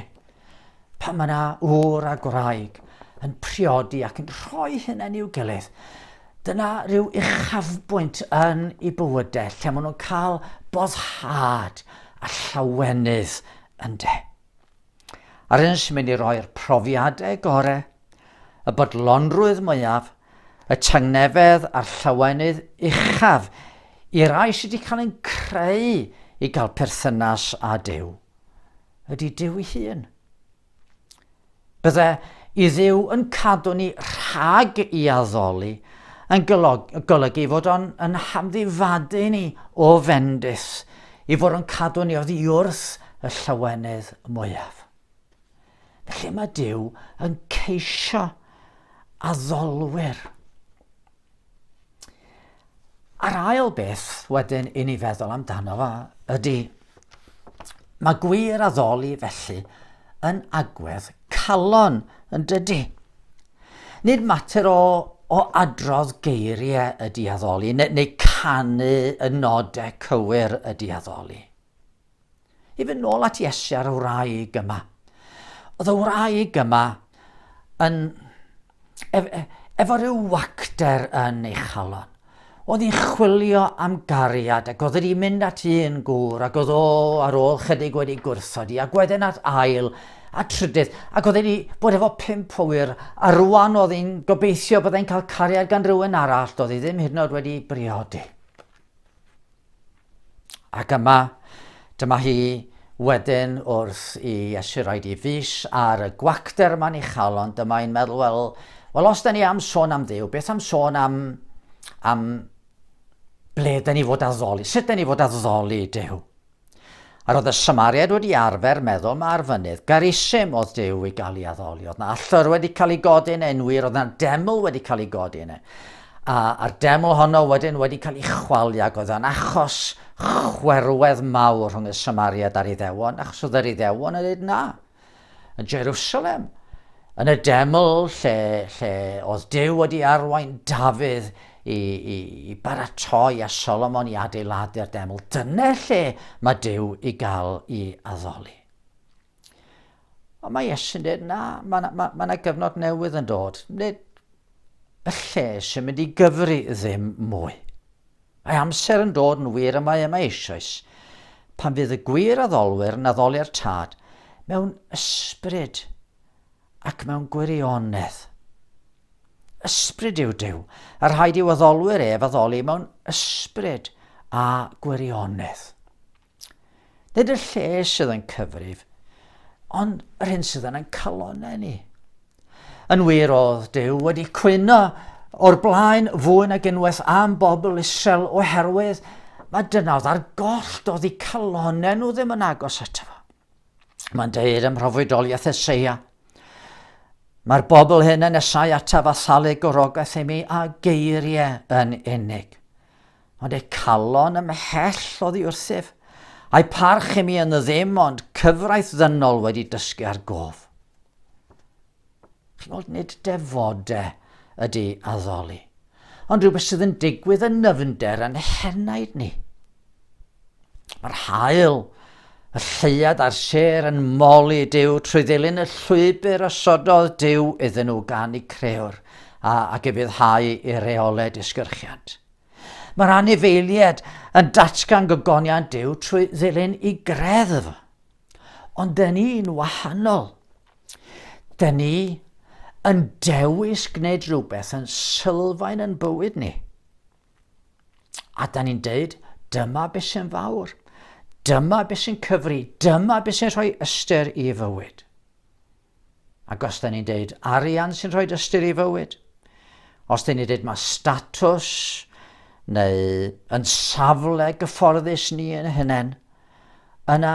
Pan mae yna ŵr a gwraig yn priodi ac yn rhoi hunain i'w gilydd, dyna rhyw uchafbwynt yn eu bywydau lle maen nhw'n cael boddhad a llawenydd yn de. A'r un sy'n mynd i roi'r profiadau gorau, y bodlonrwydd mwyaf, y tangnefedd a'r llawenydd uchaf i rai sydd wedi cael ein creu i gael perthynas â Duw, ydy Duw ei hun. Bydde i Dduw yn cadw ni rhag i addoli yn golygu fod o'n yn hamddifadu ni o fendith, i fod o'n cadw ni oddi wrth y llawenydd mwyaf. Felly mae Duw yn ceisio addolwyr. A'r ail beth wedyn i ni feddwl amdano fo ydy, mae gwir addoli felly yn agwedd calon yn dydy. Nid mater o, o adrodd geiriau ydy addoli, neu, neu canu y nodau cywir ydy addoli. I fynd nôl at Iesu a'r wraig yma. Oedd y wraig yma yn, ef, e, efo rhyw wacter yn ei chalon. Oedd hi'n chwilio am gariad ac oedd wedi mynd at un gŵr ac oedd o ar ôl chydig wedi gwrthod i ac wedyn at ail a trydydd ac oedd wedi bod efo pump o wyr a rwan oedd hi'n gobeithio byddai'n cael cariad gan rhywun arall doedd hi ddim hyd yn oed wedi briodi. Ac yma, dyma hi wedyn wrth i Iesu roed i fus ar y gwacter yma'n ei chalon, dyma hi'n meddwl, wel, wel os da ni am sôn am Dduw, beth am sôn am, am ble da ni fod addoli, sut da ni fod addoli Duw? A roedd y Samariaid wedi arfer meddwl mae'r fynydd Garisim oedd Duw i gael ei addoli. Oedd na allor wedi cael ei godi yn enwi, roedd na deml wedi cael ei godi yna. A, a'r deml honno wedyn wedi cael ei chwalu ac oedd o'n achos chwerwedd mawr rhwng y Samariaid a'r Iddewon, achos oedd yr Iddewon yn dweud na. Yn Jerusalem, yn y deml lle, lle oedd Duw wedi arwain Dafydd i, i, i baratoi a Solomon i adeiladu'r deml. Dyna lle mae Duw i gael i addoli. Ond mae Iesu'n dweud, na, mae yna ma, ma gyfnod newydd yn dod. Nid y lle sy'n mynd i gyfri ddim mwy. Mae amser yn dod yn wir y mae yma eisoes. pan fydd y gwir addolwyr yn addoli'r Tad mewn ysbryd ac mewn gwirionedd. Ysbryd yw Duw, a rhaid i'w addolwyr ef addoli mewn ysbryd a gwirionedd. Nid y lle sydd yn cyfrif, ond yr hyn sydd yn ein calonnau ni. Yn wir oedd Duw wedi cwyno o'r blaen fwy nag unwaith am bobl Israel oherwydd mae dyna oedd ar goll, doedd eu calonnau nhw ddim yn agos ato fo. Mae'n deud ym mhroffwydoliaeth Eseia, Mae'r bobl hyn yn nesau ataf a thalu gorogaeth i mi a geiriau yn unig. Ond eu calon ymhell oddi wrthyf, a'i parch i mi yn ddim ond cyfraith ddynol wedi dysgu ar gof. Chi'n gweld, nid defodau ydy addoli, ond rhywbeth sydd yn digwydd yn nyfnder yn henaid ni. Mae'r haul, y lleuad a'r sêr yn moli Duw trwy ddilyn y llwybr osododd Duw iddyn nhw gan eu crëwr a, ac ufuddhau i reolau disgyrchiant. Mae'r anifeiliaid yn datgan gogoniant Duw trwy ddilyn i greddf. Ond dyn ni'n wahanol. Dyn ni yn dewis gwneud rhywbeth yn sylfaen yn bywyd ni. A da ni'n deud, dyma beth sy'n fawr. Dyma beth sy'n cyfri. Dyma beth sy'n rhoi ystyr i fywyd. Ac os da ni'n deud arian sy'n rhoi ystyr i fywyd, os da ni'n deud mae statws neu yn safle gyfforddus ni yn hunain, yna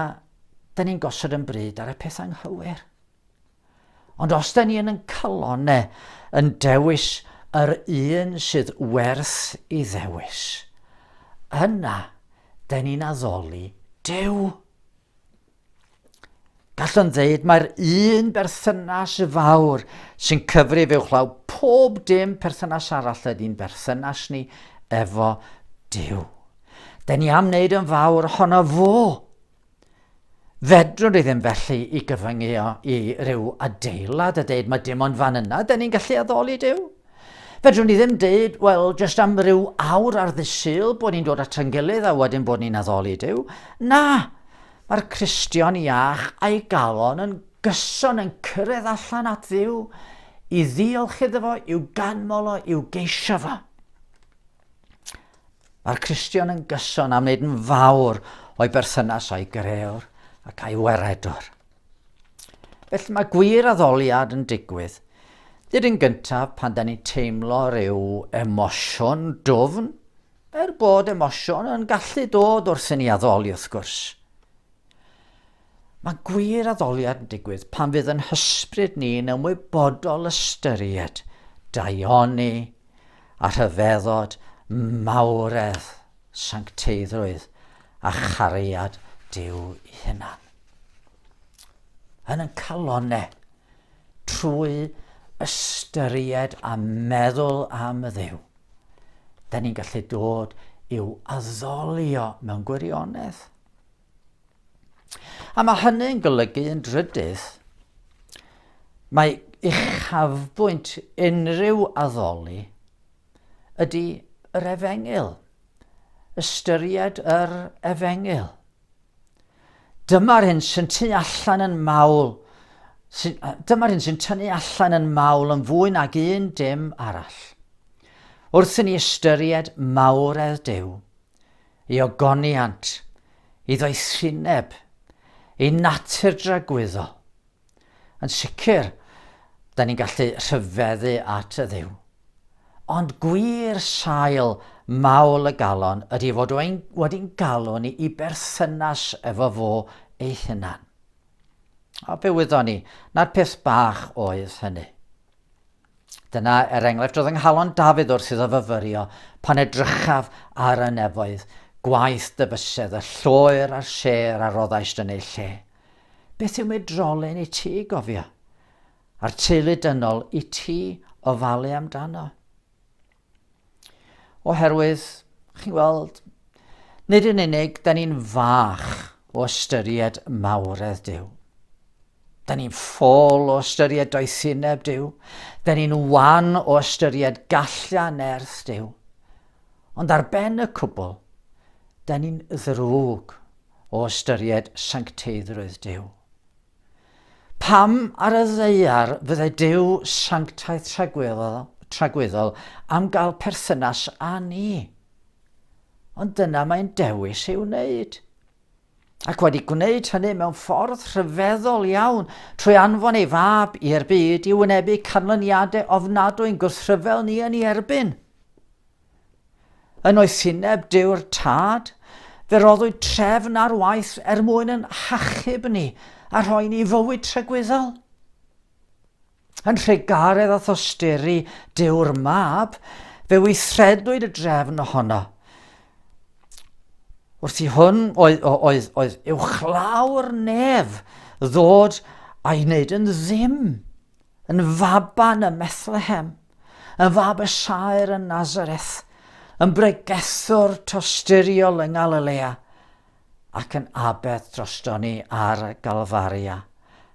da ni'n gosod yn bryd ar y peth anghywir. Ond os da ni yn yn calonau yn dewis yr un sydd werth i ddewis, yna da ni'n addoli Duw. Gallwn ddeud mae'r un berthynas fawr sy'n cyfrif uwchlaw pob dim perthynas arall ydy'n berthynas ni efo Duw. Da ni am wneud yn fawr ohono fo. Fedrwn ni ddim felly i gyfyngu o i ryw adeilad a deud mae dim ond fan yna da ni'n gallu addoli Duw. Fedrwn ni ddim deud, wel, jyst am ryw awr ar ddydd Sul bod ni'n dod at ein gilydd a wedyn bod ni'n addoli Duw. Na, mae'r Cristion iach a'i galon yn gyson yn cyrraedd allan at Dduw i ddiolch iddo fo, i'w ganmol o, i'w geisio fo. Mae'r Cristion yn gyson am wneud yn fawr o'i berthynas a'i grëwr ac a'i waredwr. Felly mae gwir addoliad yn digwydd. Nid yn gyntaf pan da ni'n teimlo rhyw emosiwn dwfn, er bod emosiwn yn gallu dod wrth i ni addoli wrth gwrs. Mae gwir addoliad yn digwydd pan fydd yn hysbryd ni'n ymwybodol ystyried daioni a rhyfeddod mawredd sancteiddrwydd a chariad Duw ei hunan. Yn ein calonau, trwy ystyried a meddwl am y Dduw, da ni'n gallu dod i'w addolio mewn gwirionedd. A mae hynny'n golygu yn drydydd, mae uchafbwynt unrhyw addoli ydy yr efengyl. Ystyried yr efengyl. Dyma'r hyn sy'n tu allan yn mawl, sy'n, dyma'r hyn sy'n tynnu allan yn mawl yn fwy nag un dim arall. Wrth i ni ystyried mawredd Duw, ei ogoniant, ei ddoethineb, ei natur dragwyddol, Yn sicr, da ni'n gallu rhyfeddu at y Dduw. Ond gwir sail mawl y galon ydy fod wedi'n galw ni i berthynas efo fo ei hunan. A fe wyddon ni nad peth bach oedd hynny. Dyna, er enghraifft, oedd yng nghalon Dafydd wrth iddo fyfyrio, pan edrychaf ar y nefoedd, gwaith dy fysedd, y lloer a'r sêr a roddaist yn eu lle. Beth yw medrolyn i ti, gofia? A'r teulu dynol i ti ofalu amdano? Oherwydd, chi'n gweld, nid yn unig da ni'n fach o ystyried mawredd Duw. Da ni'n ffôl o ystyried doethineb Duw. Da ni'n wan o ystyried gallu a nerth Duw. Ond ar ben y cwbl, da ni'n ddrwg. o ystyried sancteiddrwydd Duw. Pam ar y ddaear fydde Duw sanctaidd tragwyddol, tragwyddol am gael perthynas â ni? Ond dyna mae'n dewis ei wneud. Ac wedi gwneud hynny mewn ffordd rhyfeddol iawn trwy anfon ei fab i'r byd i wynebu canlyniadau ofnadwy'n gwrthryfel ni yn ei erbyn. Yn oethineb Duw'r Tad, fe roddwyd trefn ar waith er mwyn yn hachub ni a rhoi ni fywyd tragwyddol. Yn nhrugaredd a thosturi Duw'r Mab, fe weithredwyd y drefn ohono. Wrth i hwn oedd, oedd, oedd uwchlaw'r nef ddod a'i wneud yn ddim, yn faban ym Methlehem, yn fab y saer yn Nazareth, yn bregethwr tosturiol yng Ngalilea, ac yn aberth drosto ni ar Galfaria,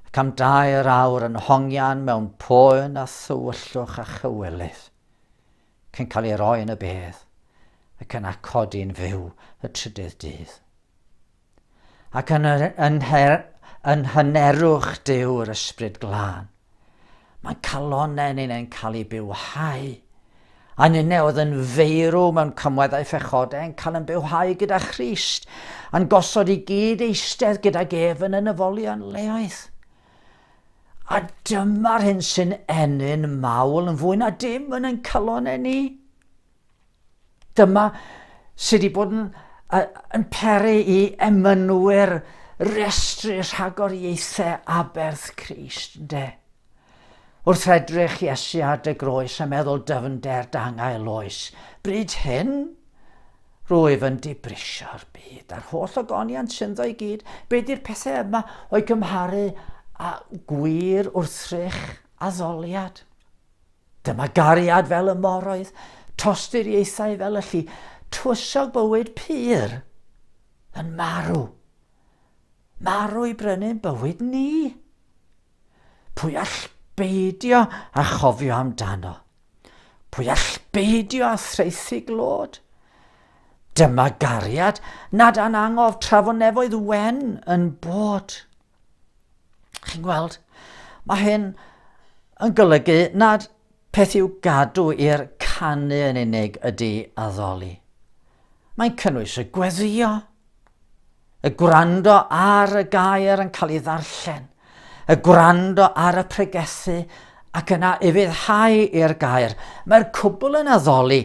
ac am dair awr yn hongian mewn poen a thywyllwch a chywilydd, cyn cael ei roi yn y bedd, ac yna codi'n fyw y trydydd dydd. Ac yn, yn, yn hynerwch Duw'r Ysbryd Glân, Mae calonnau ninnau'n cael eu bywhau. A ninnau oedd yn feirw mewn cymweddau phechodau yn cael yn bywhau gyda Christ, a'n gosod i gyd eistedd gydag ef yn y nyfolion leoedd. A dyma'r hyn sy'n ennyn mawl yn fwy na dim yn ein calonnau ni. Dyma sydd wedi bod yn, yn peri i emynwyr restru rhagoriaethau aberth Crist, ynde? Wrth edrych Iesu ar dy groes a meddwl dyfnder dangael oes, bryd hyn, rwyf yn dibrisio'r byd a'r holl ogoniant synddo i gyd. Be di'r pethau yma o'i gymharu â gwir wrthrych addoliad? Dyma gariad fel y moroedd, tosturiaethau fel y lli, tywysog bywyd pur yn marw. Marw i brynu'n bywyd ni. Pwy all beidio a chofio amdano? Pwy all beidio a thraethu glod? Dyma gariad nad anangof tra fo nefoedd wen yn bod. Chi'n gweld, mae hyn yn golygu nad peth i'w gadw i'r canu yn unig ydy addoli. Mae'n cynnwys y gweddio, y gwrando ar y gair yn cael ei ddarllen, y gwrando ar y pregethu ac yna ufuddhau i'r gair. Mae'r cwbl yn addoli,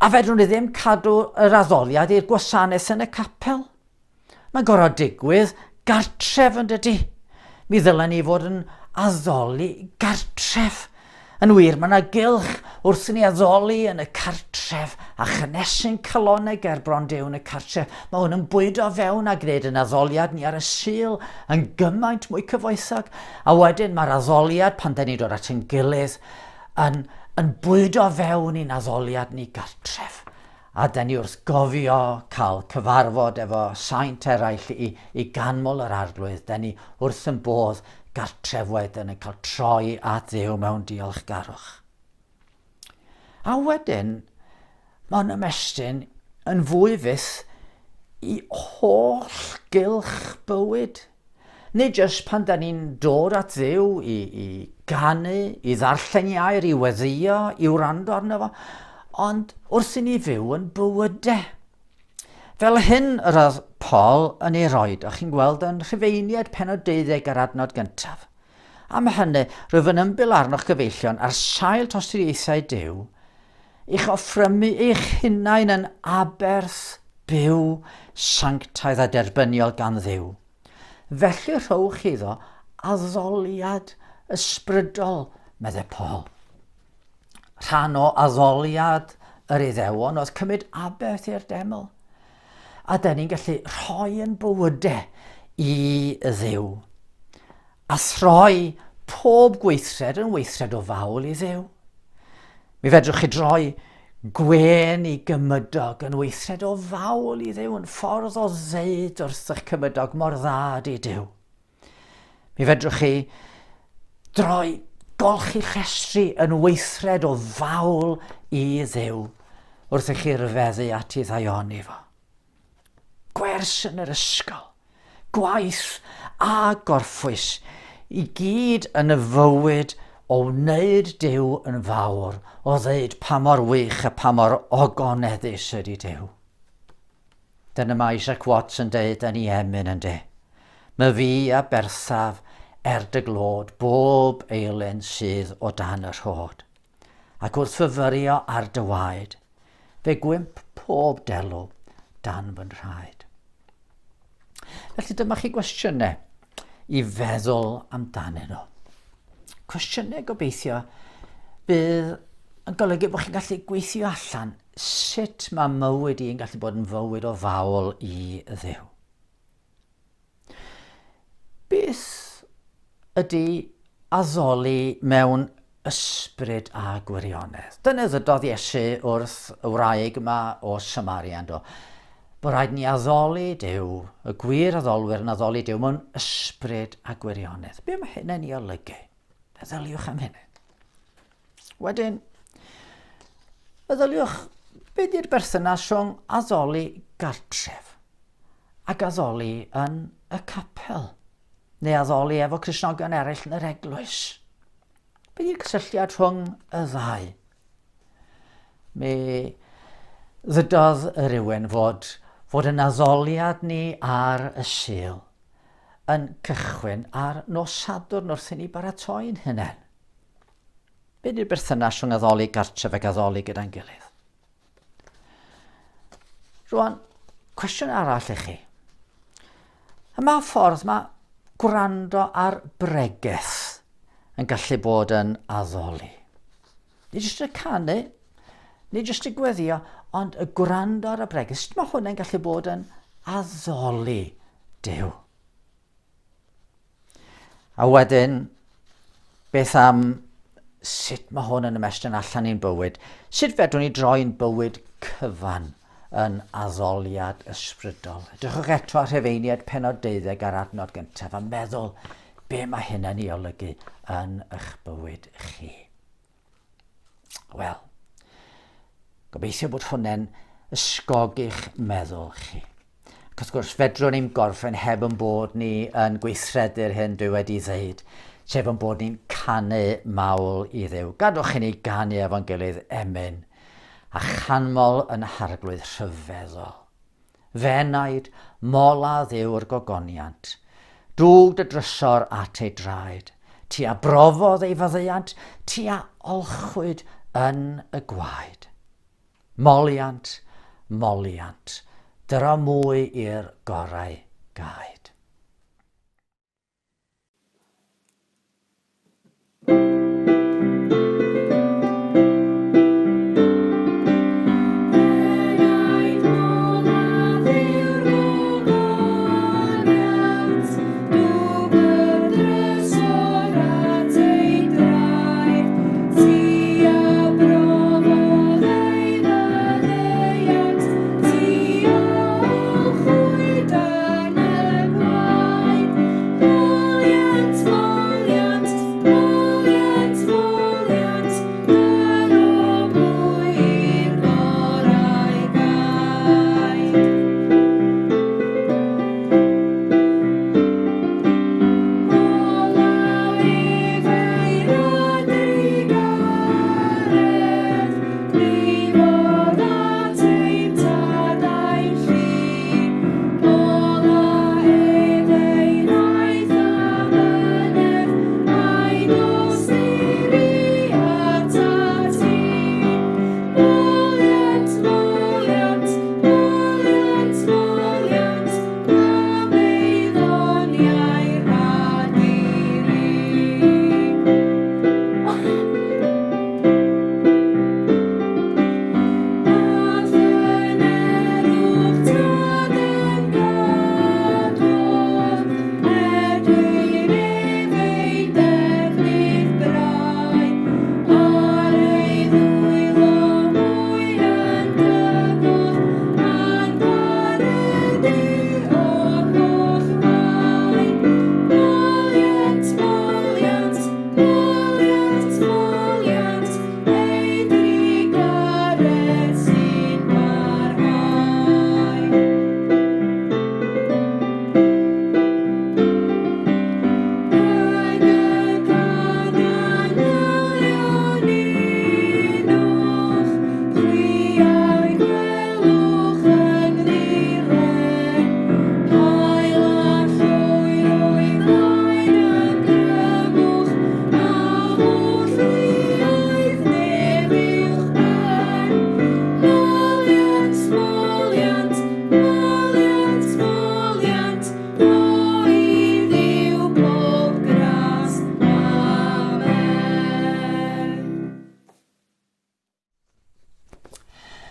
a fedrwn ni ddim cadw yr addoliad i'r gwasanaeth yn y capel. Mae'n gorfod digwydd gartref yn dydy? Mi ddylen ni fod yn addoli gartref. Yn wir, mae yna gylch wrth i ni addoli yn y cartref a chynnesu'n calonnau ger bron Duw yn y cartref. Mae hwn yn bwydo fewn a gwneud yn addoliad ni ar y Sul yn gymaint mwy cyfoethog. A wedyn mae'r addoliad pan da ni'n dod at ein gilydd yn, yn bwydo fewn i'n addoliad ni gartref. A da ni wrth gofio cael cyfarfod efo saint eraill i, i ganmol yr Arglwydd, da ni wrth yn bodd gartref wedyn yn cael troi at Dduw mewn diolchgarwch. A wedyn, mae'n ymestyn yn fwy fyth i holl gylch bywyd. Nid jyst pan da ni'n dod at Dduw i, i ganu, i ddarllen i air, i weddio, i wrando arno fo, ond wrth i ni fyw yn bywydau. Fel hyn yr oedd Paul yn ei roed, a chi'n gweld yn Rhufeiniaid penod 12 ar adnod gyntaf. Am hynny, rwyf yn ymbil arnoch gyfeillion ar sail tosturiaethau Duw, i'ch offrymu eich hunain yn aberth byw, sanctaidd a derbyniol gan Dduw. Felly rhowch iddo addoliad ysbrydol, medde Paul. Rhan o addoliad yr Iddewon oedd cymryd aberth i'r deml. A da ni'n gallu rhoi yn bywydau i Dduw. A throi pob gweithred yn weithred o fawl i Dduw. Mi fedrwch chi droi gwên i gymydog yn weithred o fawl i Dduw, yn ffordd o ddeud wrth eich cymydog mor dda ydy Duw. Mi fedrwch chi droi golchi llestri yn weithred o fawl i Dduw wrth i chi ryfeddu at ei ddaioni fo. Gwers yn yr ysgol. Gwaith a gorffwys, i gyd yn y fywyd o wneud Duw yn fawr, o ddeud pa mor wych a pa mor ogoneddus ydy Duw. Dyna mae Isaac Watts yn deud yn ei emyn yn de. My fi a berthaf er dy glod bob eilen sydd o dan y rhod. Ac wrth fyfyrio ar dy waed, fe gwymp pob delw dan fy nhraed. Felly dyma chi gwestiynau i feddwl amdanyn nhw. Cwestiynau gobeithio bydd yn golygu bod chi'n gallu gweithio allan sut mae mywyd i'n gallu bod yn fywyd o fawl i Dduw. Beth ydy addoli mewn ysbryd a gwirionedd? Dyna ddydodd Iesu wrth y wraig yma o Samaria, yndo? Bod rhaid ni addoli Duw, y gwir addolwyr yn addoli Duw mewn ysbryd a gwirionedd. Be mae hyn yn ei olygu? Meddyliwch am hynny. Wedyn, meddyliwch be di'r berthynas rhwng addoli gartref ac addoli yn y capel, neu addoli efo Cristnogion eraill yn yr eglwys. Be di'r cysylltiad rhwng y ddau? Mi ddydodd rhywun fod, fod yn addoliad ni ar y Sul yn cychwyn ar nos Sadwrn wrth i ni baratoi'n hunain. Be di'r berthynas rhwng addoli gartref ac addoli gyda'n gilydd? Rwan, cwestiwn arall i chi. Y mae ffordd mae gwrando ar bregeth yn gallu bod yn addoli. Nid jyst y canu, nid jyst y gweddio, ond y gwrando ar y bregeth. Sut mae hwnna'n gallu bod yn addoli Duw? A wedyn, beth am sut mae hwn yn ymestyn allan i'n bywyd? Sut fedrwn ni droi'n bywyd cyfan yn addoliad ysbrydol? Edrychwch eto ar Rhufeiniaid penod 12 a'r adnod gyntaf a meddwl be mae hynna'n ei olygu yn eich bywyd chi. Wel, gobeithio bod hwnna'n ysgogi'ch meddwl chi. Ac wrth gwrs, fedrwn ni'n gorffen heb yn bod ni yn gweithredu'r hyn dwi wedi ddeud, sef yn bod ni'n canu mawl i Dduw. Gadwch i ni ganu efo'n gilydd emyn a chanmol yn harglwydd rhyfeddol. Fy enaid, mola Dduw'r gogoniant. Dwg dy drysor at ei draed. Ti a brofodd ei faddeuant, ti a olchwyd yn y gwaed. Moliant, moliant, dyro mwy i'r gorau gaed.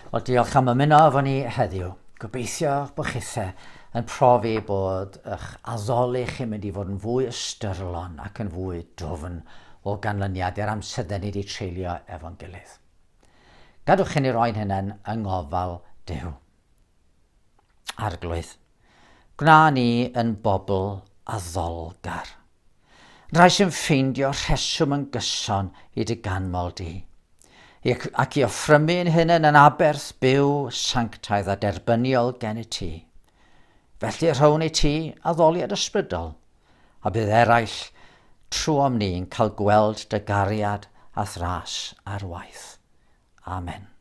Wel, diolch am ymuno efo ni heddiw. Gobeithio bod chithe yn profi bod eich addoli chi'n mynd i fod yn fwy ystyrlon ac yn fwy dwfn o ganlyniad i'r amser dyn ni wedi treulio efo'n gilydd. Gadwch i ni roi'n hunain yng ngofal Duw. Arglwydd, gwna ni yn bobl addolgar. Rhai sy'n ffeindio rheswm yn gyson i dy ganmol di, ac i offrymu ein hunain yn aberth byw, sanctaidd a derbyniol gen i ti. Felly rhown i ti addoliad ysbrydol, a bydd eraill trwom ni'n cael gweld dy gariad a'th ras ar waith. Amen.